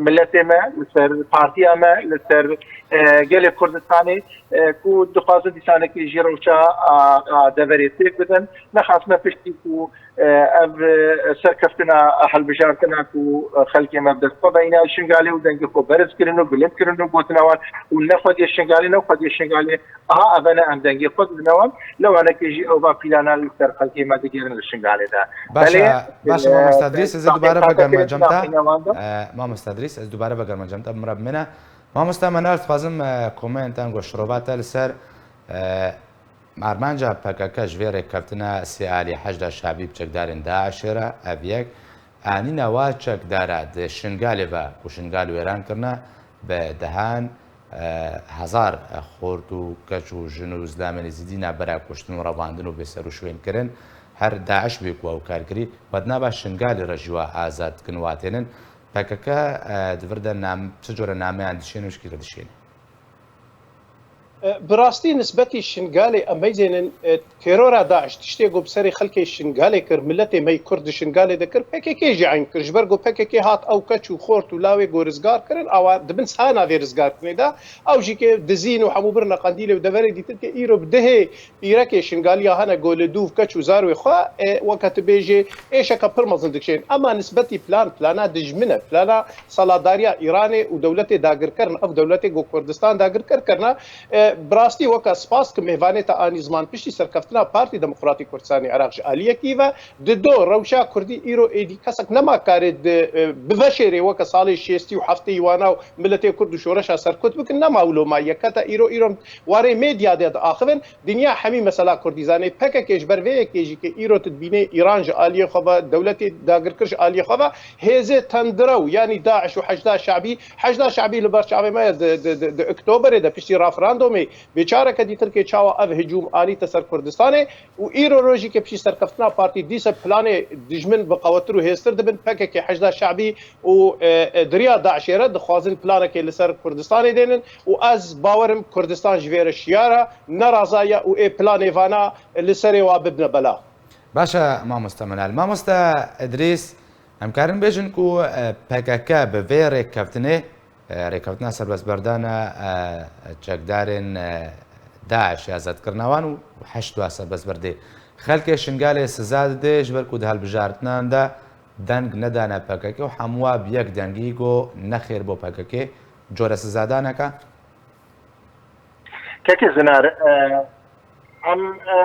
miletê me, li ser partiya me, li ser, e, gelê Kurdistanê, e, ku dixwazin dîsanekî jî rewşa, a, a deverê têk bidin. Nexasme piştî ku, e, ev, e, serkeftina hilbijartina ku, e, xelkê me bi dest xwe ve îne Şingalê û dengê xwe berz kirin û bilind kirin û gotina wan û ne xwediyê Şingalê, ne xwediyê Şingalê, aha, ev e ne em dengê xwe didine wan, lewanekê jî ew va pîlana li ser xelkê me digerin li Şingalê de. Belê, Başa, başa, e, mamosta Edrîs, ez ê dubare vegerme cem te. E, mamosta Edrîs, ez dubare vegerme cem te, bi min re bimêne. Mamosta Menal, dixwazim, e, komentên ku şirova te li ser, e, armanca P K K ji vê rêkeftina sê alî Heşda Şabî bi çekdarên DAIŞê re, ev yek. Anîna wa çekdara di Şingalê ve ku Şingal wêran kirine, bi dehan, e, hezar, e, xort û keç û jin û zilamên êzidî navbera kuştin û revandin û bêser û şwênkirin, her DAIŞ bê ku ew kar kirî, we di nava Şingalê re jî wa azad dikin, wa tênin. P K K, e, di vir de nam-, çi cure nameyan dişêne û ji kî re dişêne? E, bi rastî nisbetî Şingalê em meyzênin, e, terora DAIŞ tiştê ku bi serê xelkê Şingalê kir, miletê me yê Kurd di Şingalê de kir, P K K jî eyn kir. Ji ber ku P K K hat ew keç û xort û lawê ku rizgar kirin, awa di bin sana vê rizgarkirinê de, ew jî ke dizîn û hemû birine qendîlê û deverê dîtir ke îro bi dehê pîrekê Şingaliya hene ku li dûv keç û zarwê xwe, e, weke tu bêjê êşeke pir mezin dikişên. Ema nisbetî plan, plana dijmin e, plana saladariya Îranê û dewletê dagirker in, ev dewletê ku Kurdistan dagirker kirine, e, bi rastî weke spas ki mêvanê te anî ziman piştî serkeftina Partî Demokratîk Kurdistanê Iraq ji aliyekî ve, di do rewşa Kurdî îro êdî kesek nema karê di, e, biveşêrê weke salê şêstî û heftê wana û miletê Kurd û şoreşa serkut bikin, nema wilo ma yeketa îro, îro warê medya de diaxivin. Dinya hemî mesela Kurdî zanê. P K K ji ber vê yekê jî ke îro tu dibînê Îran ji aliyê xwe ve, dewletê dagirkir ji aliyê xwe ve, hêzê tendirew, yanî DAIŞ û Heşda Şabî, Heşda Şabî li ber çavê me ye, di, di, di, di Oktoberê de piştî referandumê bêçareke dîtir ke çawa ev hicûm anîte ser Kurdistanê û îro rojî ke piştî serkeftina partî dîse planê dijmin bi qewettir û hêztir dibin, P K K, Heşda Şabî û, e, e, di riya DAIŞê re dixwazin planekê li ser Kurdistanê dênin û ez bawerim Kurdistan ji vê re şiyar e, neraza ye û ê planê vana li serê wa bibne bela. Baş e, mamoste Menal. Mamoste Edrîs, em karin bêjin ku, e, P K K bi vê rêkeftinê, e, rêkeftina serbestberdana, e, çekdarên, e, DAIŞ ya azadkirina wan û heşt wa serbestberdê xelkê Şingalê siza didê, ji ber ku di hilbijartinan de deng nedane P K K û hemû wa bi yek dengî got nexêr bo P K K, cure sizadaneke. Kekê Zinar, e, em, e,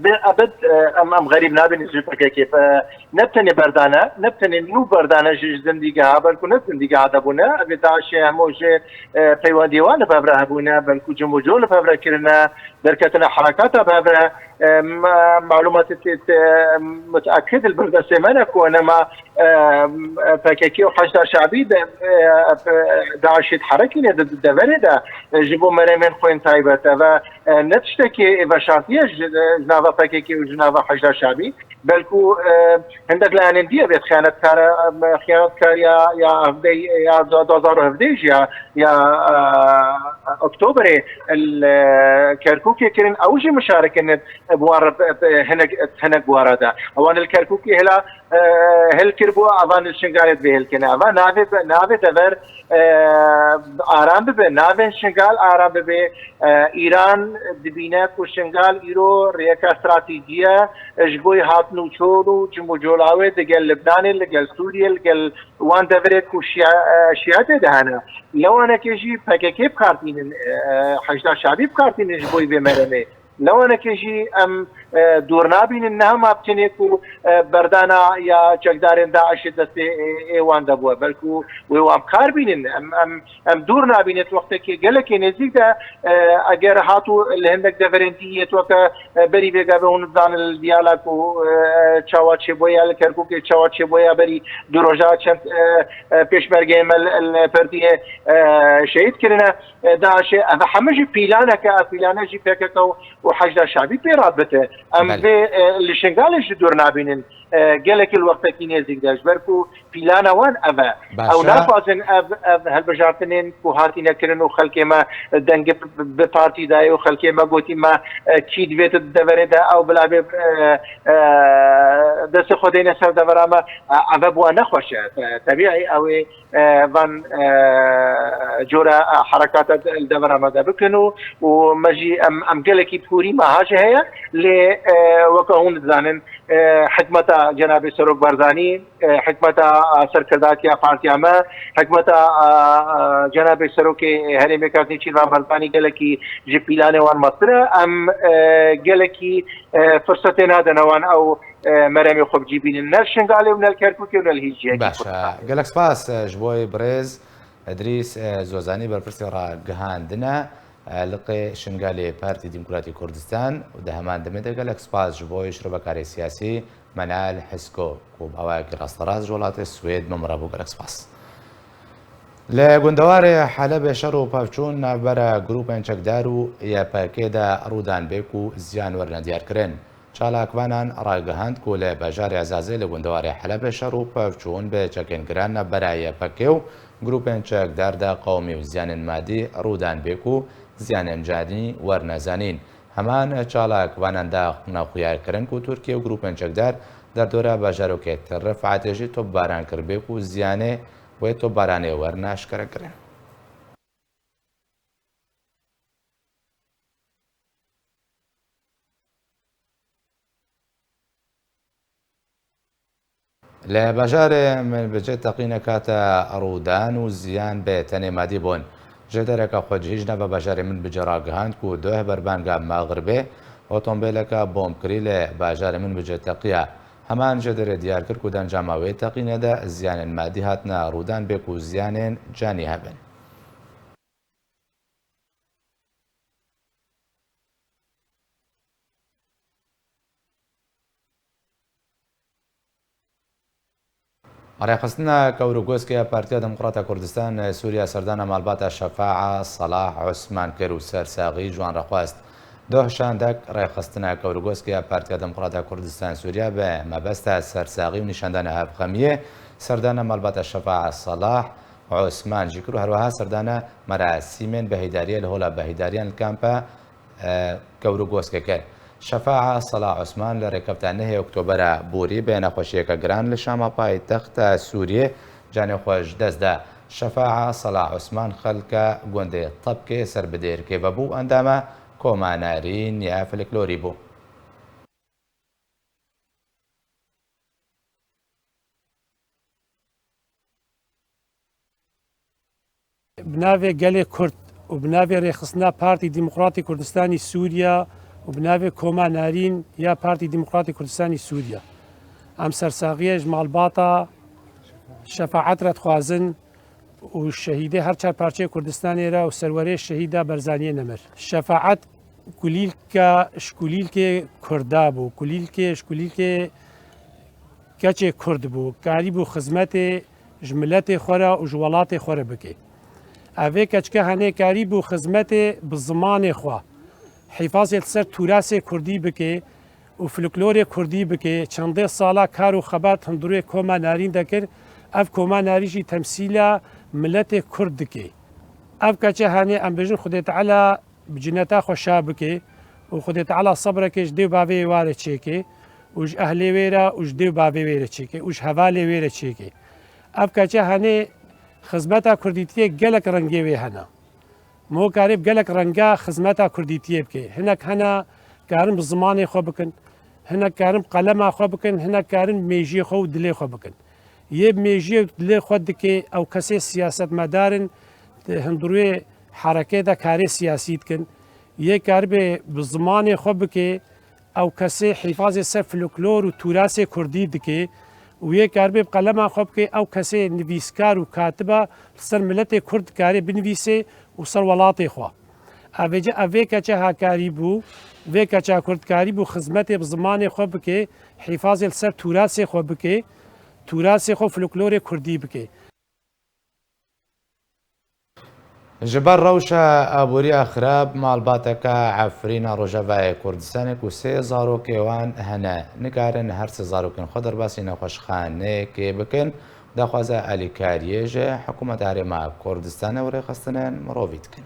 bê ebed, e, em, em xerîb nabin ji P K K. E, ne bi tenê berdane, ne bi tenê nû berdane ji, ji zindîgeha, belku ne zindîgeha de bûne. Ev ê DAIŞê hemû jê, e, peywendiyê wan li hev re hebûne, belku cim û col li hev re kirine, derketine herekata bi hev re. E, me-, malûmatê te, te, muteakid li ber destê me ne ku nema, e, P K K û Heşda Şabî de, e, DAIŞê diherekîne di, di deverê de, e, ji bo meremên xwe yên taybet. Ev e, ne tiştekî veşartî ye ji, ji nava P K K û ji nava Heşda Şabî, belku, e, hindek layanên dî ye vê xiyanetkara, e, xiyanetkariya ya hevdeh, ya du hezar û hevdeh jî ya, ya, e, Oktoberê li Kerkûkê kirin, ew jî mişarekine bi wan re, bi, bi hinek, hinek bi wan re de. Ewan li Kerkûkê hila, e, hil kiribû, evan li Şingalê divê hil kine. Eva navê, navê dever, e, aram bibe, navên Şingal aram bibe. E, Îran dibîne ku Şingal îro rêyeka stratejî ye, e, ji bo yê hatin û çol û cim û cola wê digel Libnanê, li gel Sûriyê, li gel wan deverê ku şiya-, e, şiyatê de hene. Lewanekê jî P K K bi kar tînin, e, Heşda Şabî bi kar tînin ji bo vê meremê. Lewanekê jî em, e, dûr nabînin, ne hema bi tenê ku, e, berdana ya çekdarên DAIŞê destê, e, ê wan de bûye, belku wê wan bi kar bînin. Em, em, em dûr nabînin, di wextekê gelekê nêzîk de, e, eger hatû li hindek deverên dî yê weke, e, berî vê gavê hûn dizanin li Diyala ku, e, çawa çêbûye, li Kerkûkê çawa çêbûye, berî du roja çend, e, e, pêşmergeyên me li, li Perdiyê, e, şehîd kirine. E, DAIŞê, ev hemû jî pîlaneke, ev pîlane jî P K K û, û Heşda Şabî pê radibite. Em Belê. vê, e, li Şingalê jî dûr nabînin. e, gelekî li wextekî nêzîk de, ji ber ku pîlana wan ev e. Ew naxwazin ev, ev hilbijartinên ku hatine kirin û xelkê me deng bi, bi partî dayê û xelkê me gotî me, e, kî divê tu di deverê de ew bila bê, e, e, destê xwe deyne ser devera me, e, ev e bi wan nexweş e. E, tebîî ew ê, e, van, e, cora, e, herekata de, li devera me de bikin û, û me jî em, em gelekî bi kûrî me ha jî heye, lê, e, weke hûn dizanin, e, hikmeta Cenabê Serok Barzanî, e, hikmeta, e, serkirdatiya partiya me, hikmeta, e, e, Cenabê Serokê Herêmê Kazim Çîlvan Barzanî gelekî ji pîlanê wan mestir e. Em, e, gelekî, e, firsetê nadine wan ew, e, meremê xwe bi cî bînin, ne li Şingalê û ne li Kerkûkê û ne li hîç cihekî Baş e. Kurdistanê. Gelek spas, e, ji bo birêz Edrîs, e, Zozanî, berpirsê ragihandine, e, liqê Şingalê Partî Demokratî Kurdistan û di heman demê de gelek spas ji bo şirovekarê siyasî Menal Hisko ku bi awayekî rasterast ji welatê Swêd me re bû. Gelek spas. Li gundewarê Helebê şer û pevçûn navbera grûpên çekdar û Y P K de rûdan bê ku ziyan werine diyarkirin. Çalakvanan ragihand ku li bajarê Ezazê li gundewarê Helebê şer û pevçûn bi çekên giran navbera Y P K û grûpên çekdar de qewimî û ziyanên madî rûdan bê ku ziyanên canî werine zanîn. Heman çalakvanan daxuyanî kirin ku Tirkiye û grûpên çekdar derdora bajarokê Tel Rifetê jî topbaran kiribê ku ziyanê wê topbaranê werine eşkerekirin. Li bajarê Minbicê teqînek hate rûdan û ziyan bi tenê madî bûn. Jêdereke xwecihî ji nava bajarê Minbicê ragihand ku duh berbanga mexribê otombêleke bombkirî li bajarê Minbicê teqiya. Heman jêderê diyar kir ku di encama wê teqînê de ziyanên madî hatine rûdan bê ku ziyanên canî hebin. Rêxistina Kewr û Goskê ya Partiya Demokrata Kurdistan Sûriya serdana malbata Şefaa Salah Osman kir û sersaxî ji wan re xwest. Doh şandek Rêxistina Kewr û Goskê ya Partiya Demokrata Kurdistan Sûriya bi mebesta sersaxî û nîşandana hevxemiyê serdana malbata Şefaa Salah Osman jî kir û herweha serdana merasîmên behîdariyê li Hola Behîdariyan li Kampa e, Kewr û Goskê kir. Şefaa Salah Osman li rêkefta nehê Oktobera borî bi nexweşiyeke giran li Şama paytexta Sûriyê canê xwe ji dest da. Şefaa Salah Osman xelka gundê Tebkê ser bi Dêrikê ve bû, endama Koma Narîn ya Filiklorî bû. Bi navê gelê Kurd û bi navê rêxistina Partî Demokratî Kurdistanî Sûriya û bi navê Koma Narîn ya Partî Demokratî Kurdistanî Sûriya, em sersaxiye ji malbata Şefaet re dixwazin û şehîdê her çar parçeyê Kurdistanê re û serwerê şehîda Berzaniyê Nemir. Şefaet kulîlka, ji kulîlkê Kurda bû, kulîlkê, ji kulîlkê keçê Kurd bû, karîbû xizmetê ji miletê xwe re û ji welatê xwe re bike. Ev vê keçke henê karîbû xizmetê bi zimanê xwe, hîfazê li ser tûrasê Kurdî bike û folklorê Kurdî bike. Çendê sala kar û xebat hundirê Koma Narîn de kir. Ev Koma Narîn jî temsîla miletê Kurd dike. Ev keçe henê em bêjin Xwedê Teala bi cineta xwe şa bike û Xwedê Teala sebreke ji dê û bavê wê re çêke û ji ehlê wê re û ji dê û bavê wê re çêke û ji hevalê wê re çêke. Ev keçe henê xizmeta kurdîtiyê gelek rengê wê hene. Mo karê bi gelek renga xizmeta kurdîtiyê bike. Hinek hene karin bi zimanê xwe bikin, hinek karin bi qelema xwe bikin, hinek karin bi mêjiyê xwe û dilê xwe bikin. Yê bi mêjiyê û dilê xwe dike, ew kesê siyasetmedar in, di hundirê herekê de karê siyasî dikin. Yê karibe bi zimanê xwe bike, ew kesê hîfazê ser folklor û tûrasê kurdî dike û yê karibe bi qelema xwe bike, ew kesê nivîskar û katiba li ser miletê kurd dikare binivîse û ser welatê xwe. Ev vêce ev vê keçe hakarî bû, vê keça kurd karî bû xizmetê bi zimanê xwe bike, hîfazê li ser tûrasê xwe bike, tûrasê xwe folklorê kurdî bike. Ji ber rewşa aboriya xirab, malbateke Efrîna Rojavayê Kurdistanê ku sê zarokê wan hene, nikarin her sê zarokên xwe derbasî nexweşxaneyekê bikin, daxwaza alîkariyê ji Hikûmeta Herêma Kurdistanê û rêxistinên mirovî dikin.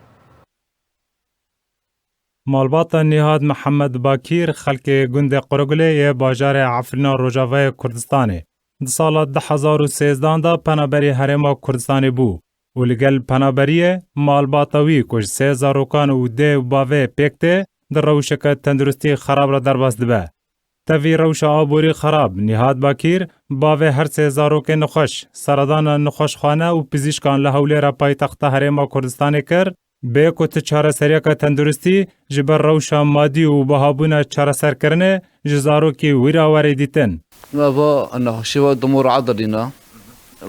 Malbata Nîhat Mihemed Bakîr, xelkê gundê Qurugulê yê bajarê Efrîna Rojavayê Kurdistanê, di sala du hezar û sêzdehan de penaberî Herêma Kurdistanê bû û li gel penaberiyê malbata wî ku ji sê zarokan û dê û bavê pêk tê, di rewşeke tenduristî xerab re derbas dibe. Tevî rewşa aborî xerab, Nîhat Bakîr, bavê her sê zarokên nexweş, seredana nexweşxane û pizîşkan li Hewlêra paytexta Herêma Kurdistanê kir, bê ku ti çareseriyeke tenduristî ji ber rewşa madî û bihabûna çareserkirinê ji zarokî wî re were dîtin. Eva nexweşî ve dimû radirîne.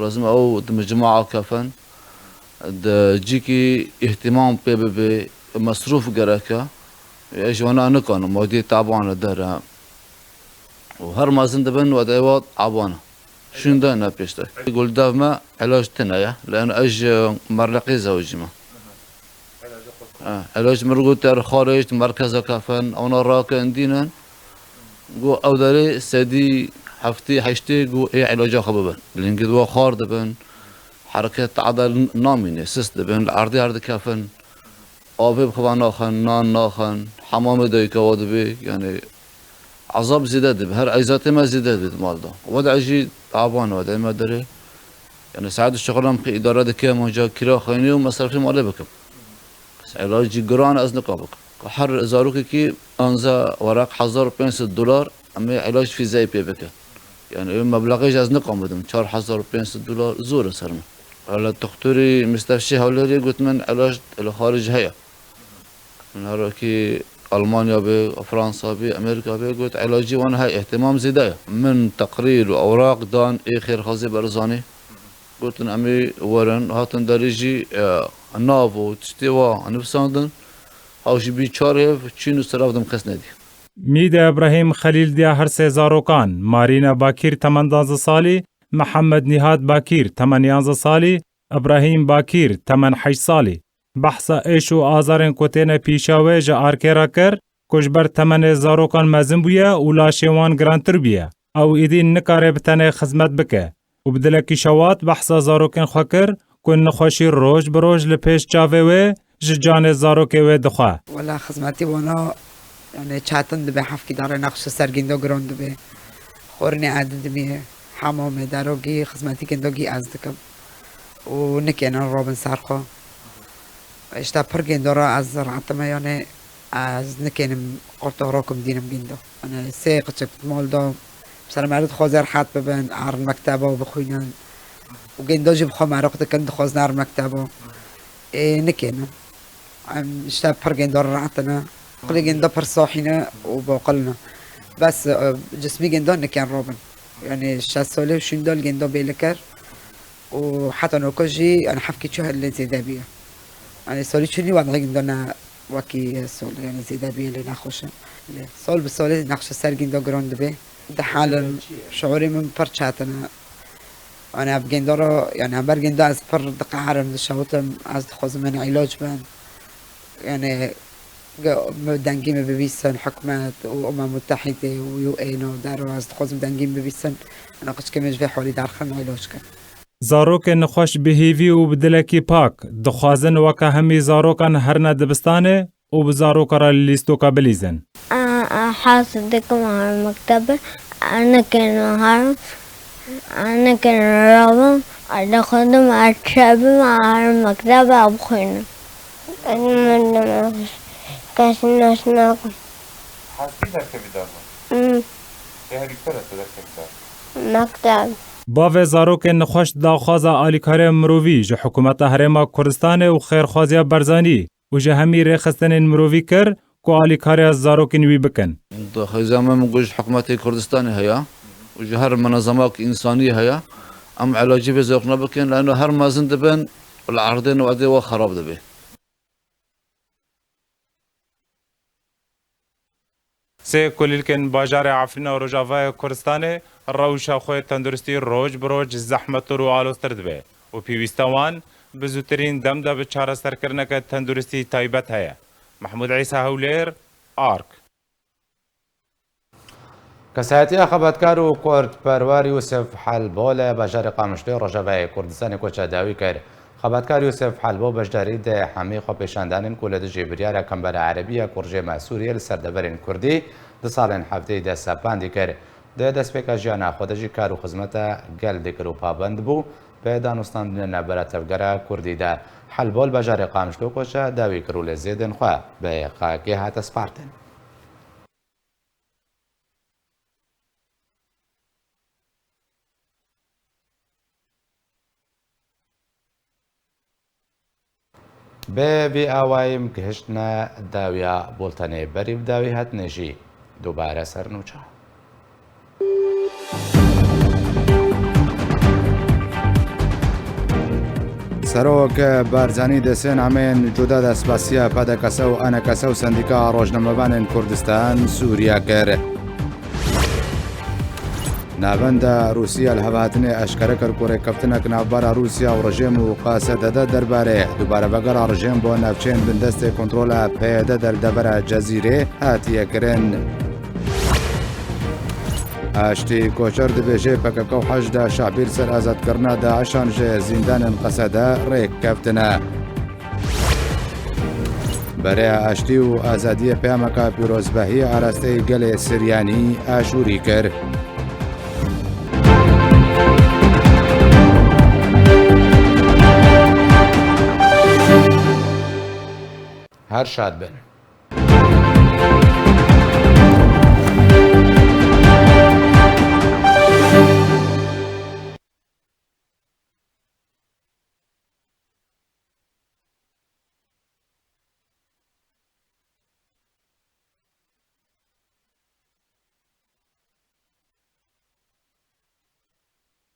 Lazim ew di micmua kefin. Di cîkî îhtimam pê bibe, mesrûf gereke. Ê ji wana nikanin, madî taban li der e. Û her mezin dibin, wede ewa taban e. Şûnde ne pêşte. Guldev me, ilac tine ye. Leno ez ji merleqî zewicî me. Ha, ilac mir got, er xarij, merkeza kefin, ona rakin dînin. Got, ew derê sedî heftê, heştê, got, ê ilaca xwe bibin. Lingê di wa xar dibin. Hereket adel namîne, sist dibin, li erdê her dikefin. Avê bi xwe naxin, nan naxin, hemamê dayika wa dibe, yani, ezab zêde dibe, her ezatê me zêde dibe di mal de. Wede jî taban wede me derê. Yani, saet şixulam ki îdare dikim, onca kira xeynî û mesrefê malê bikim. Bes îlac jî giran ez nika bikim. Ku her zarokekî anza weraq hezar û pênc sed dolar, em ê îlac fîzeyê pê bikin. Yani, ew meblexê jî ez niqam bidim. Çar hezar û pênc sed dolar zor e ser min. Wele doktorî Mistefşî Hewlêrî got min, îlac li xarij heye. Min her wekî Almanya be, Fransa be, Amerîka be, got, îlacî wan heye, îhtimam zêde ye. Min teqrîr û ewraq dan ê Xêrxwazê Barzanî. Gotin, em ê werin, hatin derê jî, e, nav û tiştê wa nivîsandin. Ew jî bî çar hêv, çîn û serav di min kes nedî. Mîde Ibrahîm Xelîl diya her sê zarokan, Marîna Bakîr temen duwazdeh salî, Mihemed Nîhat Bakîr temen yanzdeh salî, Ibrahîm Bakîr temen heşt salî, behsa êş û azarên ku têne pîşa wê ji arkê re kir, ku ji ber temenê zarokan mezin bûye û laşê wan girantir bûye. Ew êdî nikare bi tenê xizmet bike û bi dilekî şewat behsa zarokên xwe kir ku nexweşî roj bi roj li pêş çavê wê ji canê zarokê wê dixwe. Wela xizmetî wana, yani, çetin dibe, hevkî dare nexşe ser gîndo giron dibe. Xwarinê ez didimî, hemamê derogî, xizmetî gîndogî ez dikim. Û nikênin robin ser xwe. Îşte pir gêndo re ez rehetime, yani ez nikênim qurto rokim dînim gêndo. Yani sê qiçik mal da, mesela meriv dixwaze rehet bibin, erin mekteba û bixwînin. Û gêndo jî bi xwe meraq dikin, dixwazin erin mekteba. Ê nikênin. Em îşte pir gêndo re rehetine. Qilê gêndo pir sahî ne û boqil ne. Bes, e, cismî gêndo nikên robin. Yani şeş solê şûnde li gêndo bêle kir. û heta noko jî, yani, hevkî çû lê zêde bûye. Yani, solî çû nî wan gîndo ne wekî sol, yani, zêde bûye lê nexweş e. Lê sol bi solê nexşe ser gîndo giron dibe. Dihelin, şiûrê min pir çetin e. Yani, ev gêndo re, yani, hember gêndo ez pir diqeherim, dişewitim, ez dixwazim min îlac bin. Yani, ge-, me dengê me bibîsin hikûmet û Umem Mutehîdê û U N û dero, ez dixwazim dengê me bibîsin. Ena qiçikê me ji vê holî derxin, îlac kin. Zarokên nexweş bi hêvî û bi dilekî pak dixwazin weke hemî zarokan herine dibistanê û bi zaroka re lîstoka bilîzin. A, a, hez dikim ar mektebe, a, nekên har, a, nekên rabim, a, dixwazim a çebim ar mektebe a bixwînim. Ez mendime kes nas nakim. Hestî derkevî derman. Hmm. Te herî ser e te derkevî derman. Mekteb. Bavê zarokên nexweş daxwaza alîkarê mirovî ji Hikûmeta Herêma Kurdistanê û Xêrxwaziya Barzanî û ji hemî rêxistinên mirovî kir ku alîkariya zarokên wî bikin. Daxwaza me min got ji Hikûmetê Kurdistanê heye û ji her menezemek însanî heye. Em îlacî vê zarokna bikin, lano her mezin dibin û li erdê nû edê we xerab dibe. Sê kulîlkên bajarê Efrîna Rojavayê Kurdistanê rewşa xwe tenduristî roj bi roj zehmettir û aloztir dibe û pêwîste wan Bi zûtirîn dem de bi çareserkirineke tenduristî taybet heye. Mehmûd Îsa Hewlêr, Ark. Kesayetiya xebatkar û kurdperwer Yûsif Helbo li bajarê Qamişloyê Rojavayê Kurdistanê koça dawî kir. Xebatkar Yûsif Helbo beşdarî di hemî xwepêşandanên ku li dijî biryara Kembera Erebî ye ku rijêma Sûriyê li ser deverên kurdî di salên heftêyî de sepandî kir. Di destpêka jiyana xwe de jî kar û xizmeta gel dikir û pabend bû bi danûstandinê navbera tevgera kurdî de. Helbo li bajarê Qamişlo koça dawî kir û li zêdên xwe bi xakê hate spartin. Bi vî awayî em gihiştine dawiya bultenê. Berî bi dawî hatine jî dubare ser nûça. Serok Barzanî di sê nameyên cuda destbasiya P D K S û E N K S û Sendîka Rojnamevanên Kurdistan Sûriye kir. Navenda Rûsya li hevhatinê eşkere kir ku rêkeftinek navbera Rûsya û rejîm û Q S D de derbarê dubare vegera rejîm bo navçeyên bindestê kontrola P Y D de li devera Cezîrê hatiye kirin. Aştî Koçer dibêje P K K û Heşda Şehbî li ser azadkirina DAIŞan ji zîndanên Q S D rêk keftine. Bereya Aştî û Azadiyê peyameka pîrozbahiyê arasteyî gelê Siryanî Aşûrî kir. Her şad bin.